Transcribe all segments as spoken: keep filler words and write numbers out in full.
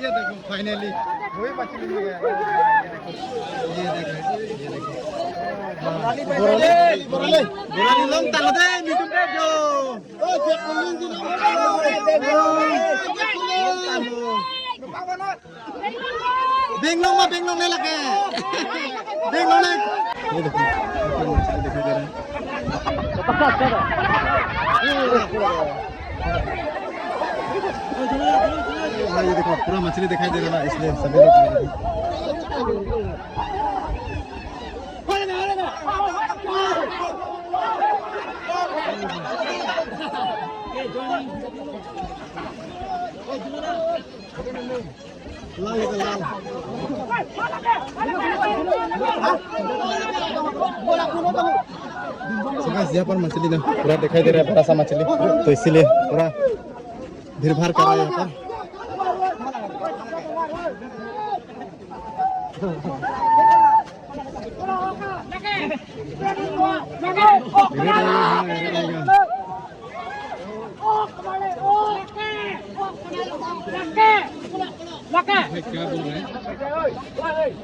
ये देखो, finally वही मछली मिल गया। ये देखो, ये देखो, ये देखो। बोराली, बोराली, बोराली long talo de, mitum de jo. ओ, चेक पुलिस दिन। Beng long ma, beng long ne lake. Beng long ne. ये देखो, ऊपर मछली दिखाई दे रहा है। हाँ, ये देखो, पूरा मछली दिखाई दे रहा है, इसलिए सभी लोग। लाल है, लाल। So guys, यहाँ पर मछली ना पूरा दिखाई दे रहा है, बड़ा सा मछली, तो इसीलिए पूरा भीड़ भाड़ कर रहा है यहाँ पर।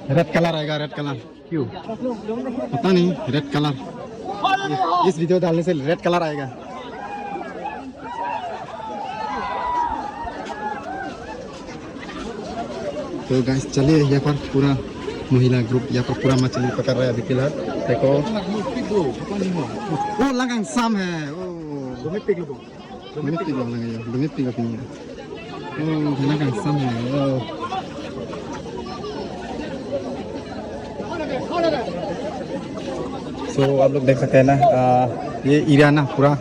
रेड कलर आएगा, रेड कलर। क्यों? पता नहीं, रेड कलर। इस, इस वीडियो डालने से रेड कलर आएगा। तो गाइस, चलिए, यहाँ पर पूरा महिला ग्रुप यहाँ पर पूरा मछली पकड़ रहा है अभी फिलहाल। देखो, वो लंगंग सम है। ओ, domestic lo, domestic lo lagi ya, domestic lo punya. Oh, lagi kan sama ya. Oh. So आप लोग देख सकते हैं ना, आ, ये एरिया ना पूरा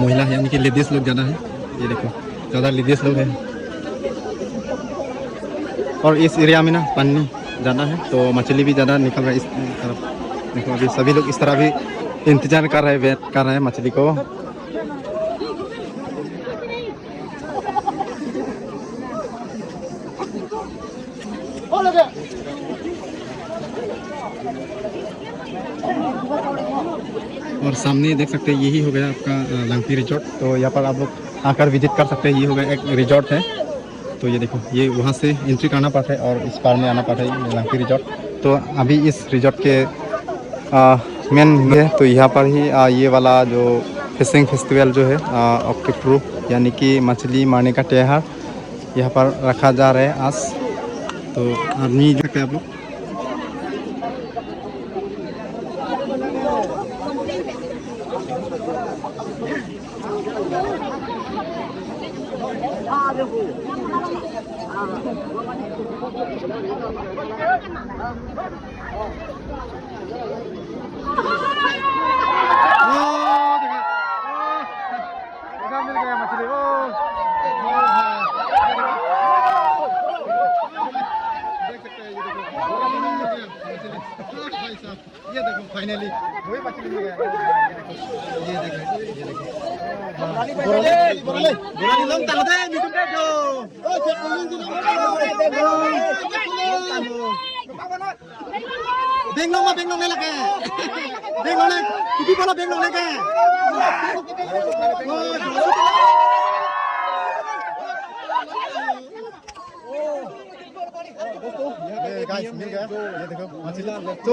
महिला है, यानी कि लेडीज लोग ज़्यादा है। ये देखो, ज़्यादा लेडीज लोग हैं। और इस एरिया में ना पानी ज़्यादा है, तो मछली भी ज़्यादा निकल रहा है इस तरफ। देखो, अभी सभी लोग इस तरह भी इंतजार कर रहे हैं, वेट कर रहे हैं मछली को। और सामने देख सकते हैं, यही हो गया आपका, अ, लंगपी रिजॉर्ट। तो यहाँ पर आप लोग आकर विजिट कर सकते हैं। ये हो गया एक रिजॉर्ट है। तो ये देखो, ये वहाँ से एंट्री करना पड़ता है और इस पार में आना पड़ता है, ये लंगपी रिजॉर्ट। तो अभी इस रिजॉर्ट के, अ, मेन ये, तो यहाँ पर ही, अ, ये वाला जो फिशिंग फेस्टिवल जो है, अ, ऑक्टोपस, यानी कि मछली मारने का त्योहार, यहाँ पर रखा जा रहा है आज। तो आदमी जो है आप लोग ये देखो, finally वही मछली मिल गया। ये देखो, ये देखो। बोराली, बोराली long talo de, mitum de jo। ओ, चेक पुलिस दिन। Beng long ma, beng long ne lake. Beng long ne. Kipi bola beng long ne ke. ये गाइस, मिल गया। ये देखो, मछली। तो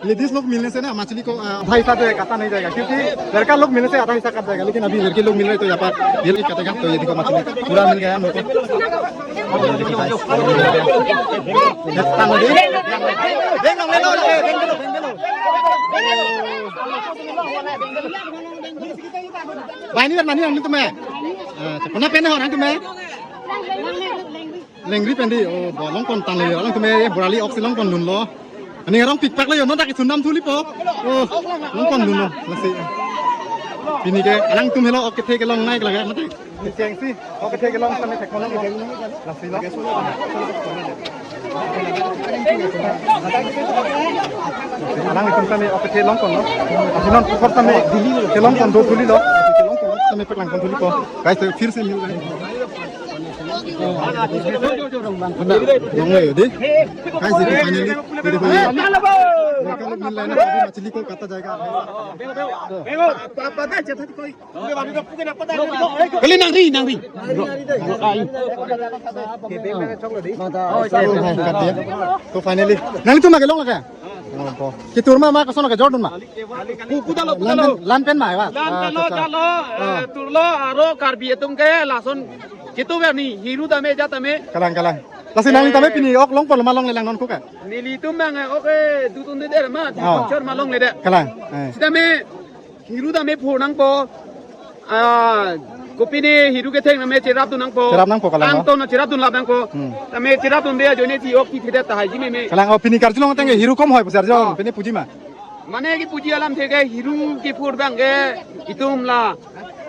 लेडीज लोग मिलने से ना मछली को, अ, आधा हिस्सा जो है काटा नहीं जाएगा, क्योंकि लड़का लोग मिलने से आधा हिस्सा कट जाएगा, लेकिन अभी लड़के लोग मिल रहे तो यहाँ पर ये नहीं कटेगा। तो ये देखो, मछली पूरा मिल गया हम लोग को। ये देखो गाइस, ये देखो। Bai ni ber mani ang tum eh. Acha, kona pen ho nangtum eh? Lengri pen di, oh, bo long pon tanglo, alangtum eh, boraly ok si long pondunlo. Ani arong pikpak lo yo, non ta kesundam thulipo. Oh, long pondunlo, lasi. Pini ke, alangtum helo, ok kethe kelong nai ke lage, mati. Siang si, ok kethe kelong sami thek malong. Lasi lo. Alangtum sami ok kethe long ponlo. Lasi non pukhor sami, kelong pondo thulilo. Sami peklang pon thulipo. Guys, to phir se mil rahe hain. Long way, di? Guys, itu finally, beautiful. Mereka look nilai na, tapi machili ko kata jaga. Kali nangri, nangri. Bro. Ai. Kat dia. To finally. Nanglitum ma kelong lake? Ketur ma, ma koson ke jordun ma? Pu-, pudalo, pudalo. Lan pen, lan pen ma, wa? Lan pen lo, ah, acha, acha. Jalo, eh, ah, turlo, aro Karbi atum ke lason chitobang ni, hiru tame, ja tame. Kalang, kalang. Lasi nangli tame, eh, pini ok longpo ma, longle lang non ko ke? Nelitum bang, eh, ok, eh, dutun de der ma, ah, chor ma longledet. Kalang, eh. Sitame, hiru tame phur nangpo. Ah, kopine hiru ketheng tame cherapdun nangpo. Cherap nangpo, kalang, angton cherapdun lap nangpo. Hmm. Tame cherapdunde ajoine si ok kithedet tahai ji meme. Kalang, oh, pini karjulong tangke hiru kom hoi pusar jong, ah, pini puji ma? Mane kipuji alamthe ke hiru kiphur bang ke itum la,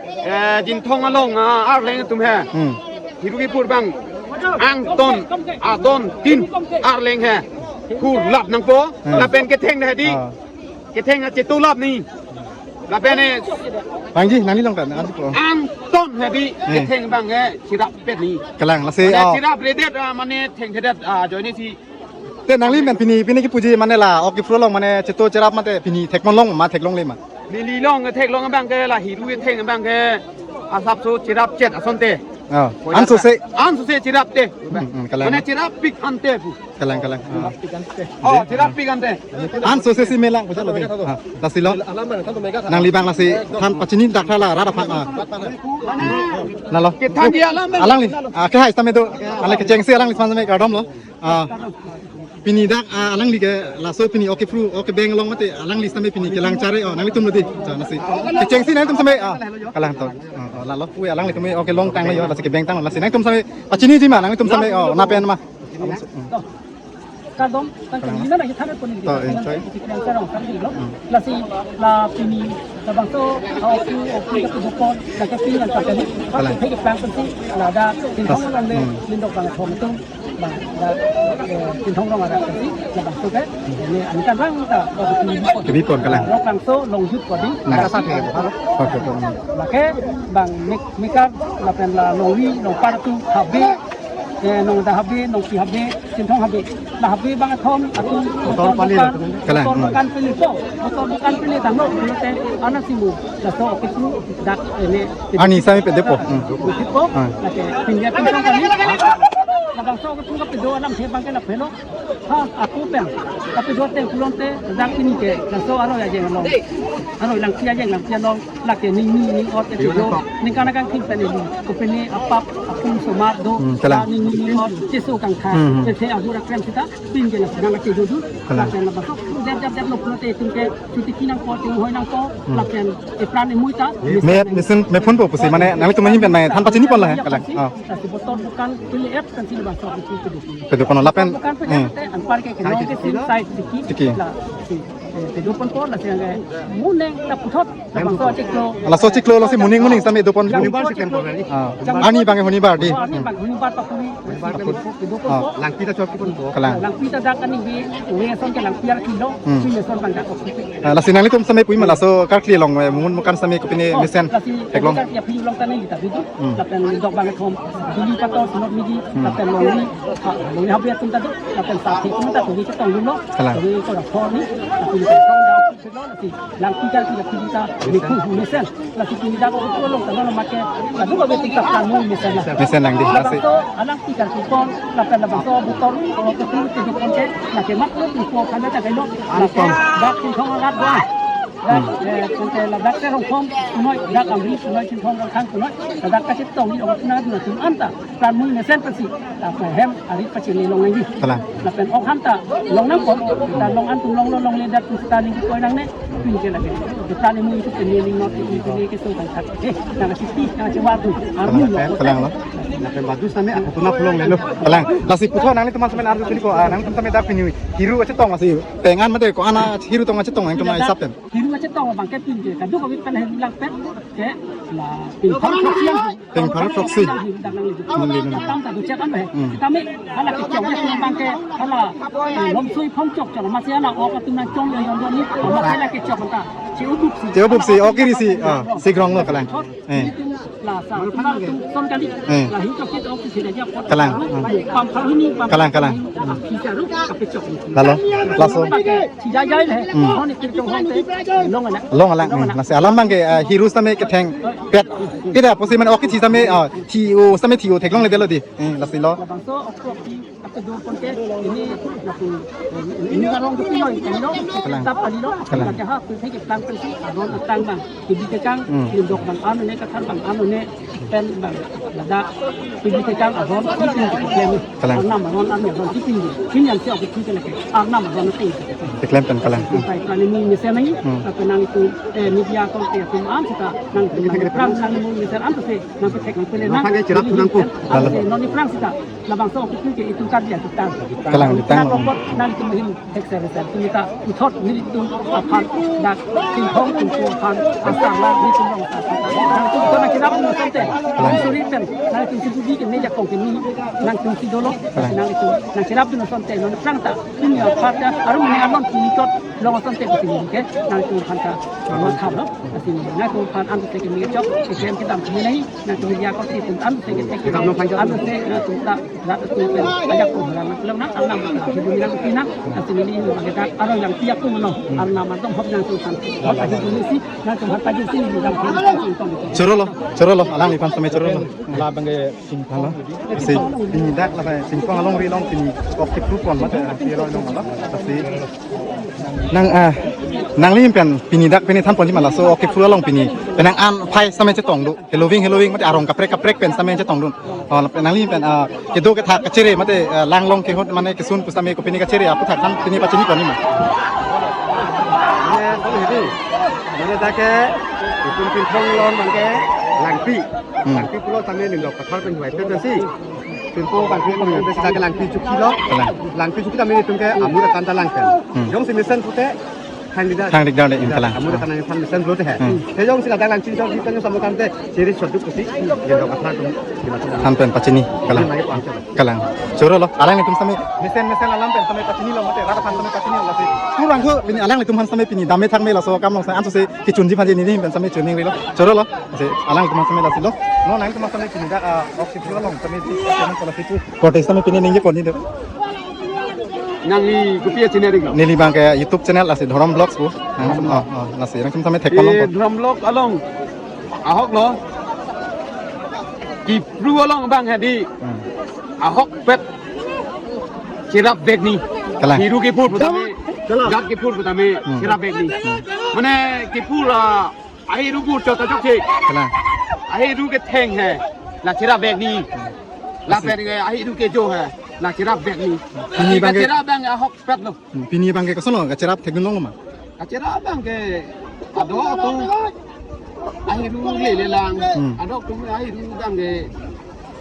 eh, Jinthong along, ah, arleng atum he. Hmm. Hiru kiphur bang angton, adon tin arleng he. Phur lap nangpo, hmm, lapen ketheng he di. Ah. Ketheng achetulap ni. Lapen, eh, Bangji, nangli long kan, angton. Angton he di, eh, ketheng bang, eh, chirappet ni. Kalang, lasi, mane, oh, chirapledet, ah, mane thengthedet, ah, ajoine si. Te nangli men pini, pini kipuji mane la, ok kiphur along mane cheto cherap mate pini thekpon long ma theklongle ma? Neli long, theklong bang ke la hiru ketheng bang ke asapso chirapchet asonte. Oh, ansose. Ansose chirapte. Hmm, hmm, kalang. Mane chirappik ante pu. Kalang, kalang. Ah. Oh, chirappik ante. Ansose si melang, puja lo. Ah, lasi lo. Nangli bang lasi than pachini dak thala rara phan, ah. Lalo. Kethan dia alam. Alangli. Ah, kehai sitame do. Ale kechengsi alangli sitame kardom lo. Ah. Pini dak, ah, alangli ke laso pini ok kiphur, ok kebeng along mate alangli sitame pini kelang chare, oh, nanglitum lo di. Cha nasi. Kechengsi nangtum sitame, ah. Kalang to. Ah, ah, lalo pu alanglitum ok kelong tanglo yo, lasi kebeng tanglo, lasi nangtum sitame pachini ji ma, nangtum sitame, oh, na pen ma. Kardom, tangke nina na hithare poni. To, enjoy. Lasi la pini labangso, ah, ok, ok, ok, ok, la ke pini yang kata ni. Kalang. Thek plang pensi, la da, Jinthong along le, hmm, Lindok bang thom tung, bang, da, eh, Jinthong along ada pensi, labangso ke, ini angkan bang ta, oh, pini. Kebipon, kalang. Labangso longjut kodi. Nah. Ada satu ya, Pak. Oke, oke. Lake bang mik-, mikar, lapen la longri, longpar atum, habe, eh, nong da habe, nongpi habe, Jinthong habe. La habe bang athom, atum, motor pali dukan, atum. Kalang, motor, hmm, dukan pali po, motor dukan pali tanglo, pulote, ana simu, laso ok kiphur, dak, ene, ani sitame pedepo. Hmm. Pedepo, ah, lake, pini Jinthong kali, labangso ok kiphur kapedo alamthe bang ke lapu lo, ha, aku pen, kapedo ateng pulote, dak pini ke, laso aroi ajeng along, aroi Langpi ajeng, Langpi along, lake ning ni ning ot ke jo, ningkan ningkan king pen eli, kopine apap, apum somar do, hmm, kalang, ning ni ning ot, cheso kangkha, hmm, hmm, pethe abu rakrem sita, pin je la sedang lake jodu, kalang, lapen labangso, jap jap jap lo pulote tingke, chuti kinang po, ting hoi nang po, hmm, lapen epran emui ta, me, mesen, me phone po pusi, mane, nanglitum ahin pen mane, than pachini pon la, kalang. Ah. Lasi motor dukan pali ep kan sini bangso, itu itu. Pedo kono lapen, motor dukan pali, hmm, ep te, anpar ke, ke, ke, sini, side, tiki, tiki, la, si. Eh, kedo ponpo, lasi yang ke muning ta puthot, labangso chiklo. Laso chiklo lasi muning muning sitame do pon. Honibar si temporary. Ah. Arni bang honibar di. Oh, arni bang honibar pakuri. Honibar pakuri. Kedo ponpo. Ah. Langpi ta chot ponpo. Kalang. Langpi ta dak ani bi, ue ason ke Langpi arki lo, hmm, ui ason bang dak oksi. Ah, lasi nanglitum sitame pui ma laso karkli along, eh, mumun mukan sitame kopine, oh, mesen, lasi theklong. Karkli aphi along tane kita bidu. Hmm. Lapen dok bang thom, dili pator sunot miji, hmm, lapen longri, ah, longri habe atum ta do, lapen sa thek atum ta do, kita tong lo. Kalang. Jadi ko da thor ni, tapi kita tong da. Lasi Langpi karkli kita, kita, ni ku mesen. Lasi kita ko ko long tanggal make. Ladu ka betul tak kamu mesen la. Mesen lang di, lasi. Labangso, alang kita kupon, lapen labangso motor, kalau ke tu tu kupon ke, lake mak lo tu ko kana ta kailo. Lake, dak Jinthong alat doang. Dak, eh, kante la dak Terong thom, kunoi, dak Amri, kunoi Jinthong Rongkhang, kunoi. Dak kachetong ni, oh, na dua tim anta. Pran mui mesen pensi, ta pen hem arit pachini long lagi. Kalang. Lapen ok ham ta long nangpo, ta long an tum longlo longledet pu sita ning koi nangne, pin ke lagi. Pran mui itu pini ning not itu pini keso tangkhat. Eh, nang siti, nang chewa tu. Army, kalang, lo. Kalang lo. Lapen badu sitame aku tuna pulang lelo. Kalang. Lasi puthot nanglitum sitame arju chuli ko, ah, nangtum sitame dak pini hiru achetong lasi. Tengan mate ko-an ahiru tong achetong nangtum hisap pen. Hiru achetong bang ke pin ke. Kadu kami pen hem lang pen ke la pin pon siang. Teng pharo throksi. Neli neli. Tam ta duchet an he. Hmm. Sitame hala kechok ya bang ke hala, eh, lomsui phongchok chok masi hala ok atum nangchong yon yon ni. Masi hala kechok ta. Che-ubup si. Che-ubup si, ok iri si. Ah, si grong lo kalang. Eh. La sa, para tu son kali. Eh. La hin chokche to kisi aja pot. Kalang. Pam pharo hini, pam Kalang, kalang. Pharo hini, ah, pharo hini, kape chok. Lalo, laso. Pakai, si jai jai le. Hmm. Hon ikir chong hon te, long ala. Long alang, Long hmm, ala. Lasi alam abang ke, ah, hiru sitame ketheng pet. Kita posisi mane ok kethi sitame, ah, thi-o sitame thi-o theklongle dolo di. Hmm, lasi lo. Labangso ok kethi, ake do pon ke, ini lapu, ini arong kethi lo, ini lo, Kalang. Tap kali lo. Kalang. Pakai ha, pun ke tang pun si, aron atang bang. Kebi kekang, Hmm. Lindok bang ano ne, Kathar bang ano ne, pen bang, dada, kebi kekang aron, sipin keklem. Kalang. Arnam aron, arnam aron, sipin. Sini yang siap keklem lagi, arnam aron itu. Keklem pen kalang. Sampai kali ini mesen lagi, Hmm. Tapi nang itu, eh, media ko te itu am sita, nang itu nang perang, nang itu mesen am tu se, nang petek nang pele nang. Nang pakai cerap nang ko. Am se, nang ini perang sita. Labangso ok kethi ke itum karbi atum tang. Kalang, ditang. Nang rokot nang itum hin hek ser ser itum ta ithot nelitum aphan dak Chinthong Chinthong aphan asar la nelitum rong sa. Nangtum to nang kirap dun asonte. Kalang. Suri pen nangtum si budi ke meja kong ke ni nangtum si dolo. Kalang. Nangtum nang kirap dun asonte non prang ta. Ini apa ta arum ni anon kini tot long asonte ke sini ke nangtum aphan ta. Nang thap lo. Asini nangtum aphan an te ke meja chok. Ikem kita kini nai nangtum media ko si tum an te ke. Kita no panjang. An te nangtum ta. Rat atum pen ajak ko bera nang kelong nang, arnam nang, hidup nang, pinang, asini ini ini bagi dak, aro yang tiap tu mano, arnam nang tong hop nang tong san, hop aja dulu si, nang tong hop aja sini di dalam hidup nang tong. Choro lo, choro lo, alangliphan sitame choro lo. La abang ke Chinthong. Halo. Si, pini dak la abang Chinthong alongri along pini ok kethi pon mate, ah, piro along lo. Si, nang, ah, nanglihin pen pini dak pini than ponji ma laso ok kethi along pini. Penang an phai sitame chetong do. Heloving, heloving, mate arong kaprek kaprek pen sitame chetong dun. Oh, nangli pen, ah, kedo kethak kachere, mate, ah, langlong kehot, mane kesun pusitame kopine kachere, aputhak than pini pachini pon ma. Mane, so hidi. Mane dak ke, itum Chinthong along abang ke, Langpi. Hmm. Langpi pulo sitame Lindok Kathar pen huai pen si. Chinthong abang ke, kami pen sita ke Langpi chukhi lo. Kalang. Langpi chukhi sitame itum ke, amur akan ta lang pen. Hmm. Jongsi mesen pute, Thang dikdar. Thang dikdar de, kalang. Amur akan nang than mesen pulote he. Hmm. He jongsi ladak lang Chinthong di kan samo kan te, siri soduk pusi, Lindok Kathar atum. Than pen pachini, kalang. Ini lagi pangsa. Kalang. Choro lo, alanglitum sitame, mesen mesen alam pen sitame pachini lo mate, rat aphan sitame pachini lo si. Kurang ko, pini alanglitum aphan sitame pini, dam-me thang-me laso akam along sitame, anso si, kechunji phanji neli pen sitame chuning ri lo. Choro lo, si, alanglitum aphan sitame lasi lo. Non nangtum aphan sitame pini dak, ah, ok kethi along sitame si, sitame kola si tu. Kote sitame pini ningje koni de. Nangli kopi a channel ri lo? Neli abang ke YouTube channel lasi Dhorom Vlogs pu. Nang, oh, oh, lasi nangtum sitame thek Eh, pon lo. Dhorom Vlog along. Ahok lo. Kipru along abang hadi. Hmm. Ahokpet. Cherapvekji. Kalang. Hiru kephur putame. Kalang. Gat kephur putame. Hmm. Cherapvekji. Hmm. Mane kephur, ah, ahiru pur chot ta chokche. Kalang. Ahiru ketheng he. La cherapvekji. Lapen ke ahiru kejo he. La cherapvekji. Pini abang ke cherap abang ahokpet lo. Hmm, pini abang ke koson lo, kacherap thekdun long ma? Kacherap abang ke, ado atum ahiru lele lang, Hmm. Ado atum ahiru abang ke,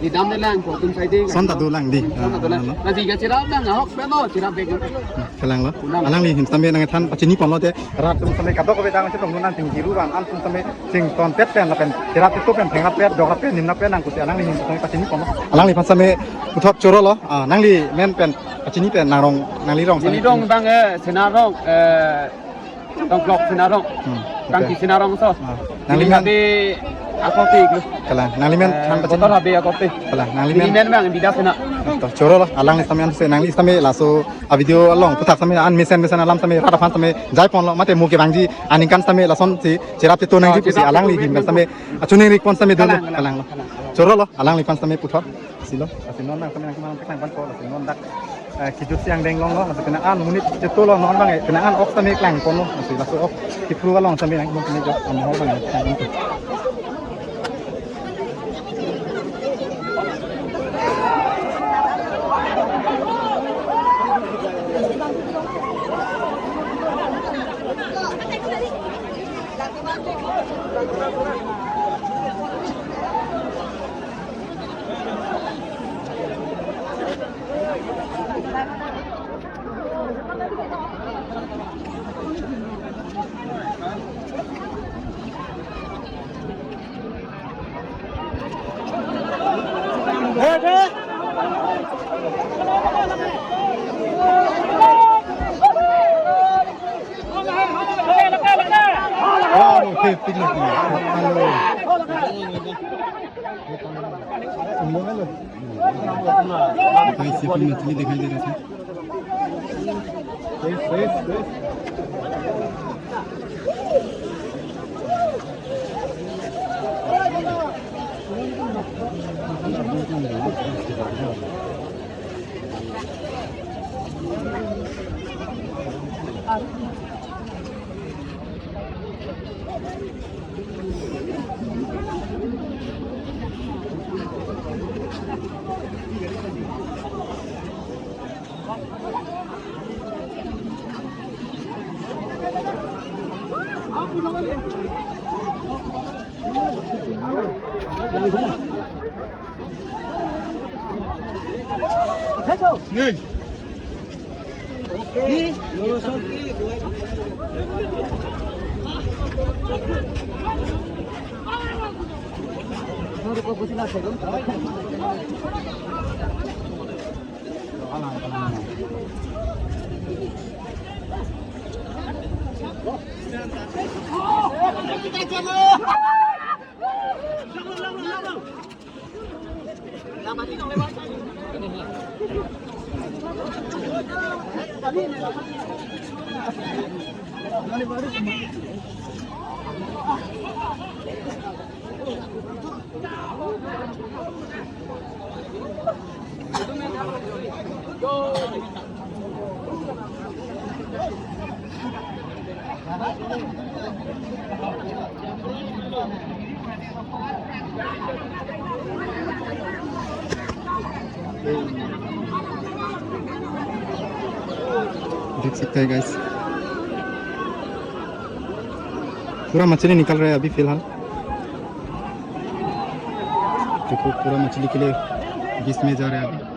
di dam le lang, ko atum sai de. Son ta do lang di. Son ta do lang. Ah, ah. Lasi kacherap abang ahokpet lo, cherapvek. Hmm, kalang lo. Unang. Alangli ahin sitame nangthan pachini pon lo te, rat atum sitame kadokave dang chetong nang tinggiru bang, an atum sitame chington pet pen lapen, cherap itu pen thengrap pet, dokrap pet, nimrap pet nang pusi alangli ahin sitame pachini pon lo. Alangliphan sitame puthot choro lo, ah, nangli men pen, pachini pen nang rong, nangli rong Neli sitame. Rong abang, eh, Sena rong, eh, Tongklok Sena rong. Hmm, Kangki okay. Sena rong so. Ah, nangli men. Habe ako ti iglu. Kalang, nangli men Eh, than pachini. Kotor habe ako ti. Kalang, nangli Neli men. Men bang Bida Sena. To, choro lo, alangli sitame an se, nangli sitame laso a video along, puthak sitame an mesen mesen alam sitame, rat aphan sitame, jai pon lo, mate mo kevangji, aningkan sitame lason si, cherap chetu nangji Oh, pusi cherap alangli chetu ahin sitame, achuning rik pon sitame dolo, Kalang, kalang. Kalang lo. Kalang. Choro lo, alangliphan sitame puthot. Si lo, si non nang sitame nang kemang keklang pon ko, si non dak, eh, kijut si angdeng long lo, si kena an monit chetu lo non bang, eh, kena an ok sitame klang pon lo, si laso ok, kipru along sitame nang kemang kemang jok, am ho bang, eh, klang pon. Oh, okay, picnic. Hello. Guys, ये कोई मछली दिखाई दे रहा था। देख सकते हैं गाइस, पूरा मछली निकल रहा है अभी फिलहाल। देखो, पूरा मछली के लिए बीच में जा रहा है अभी।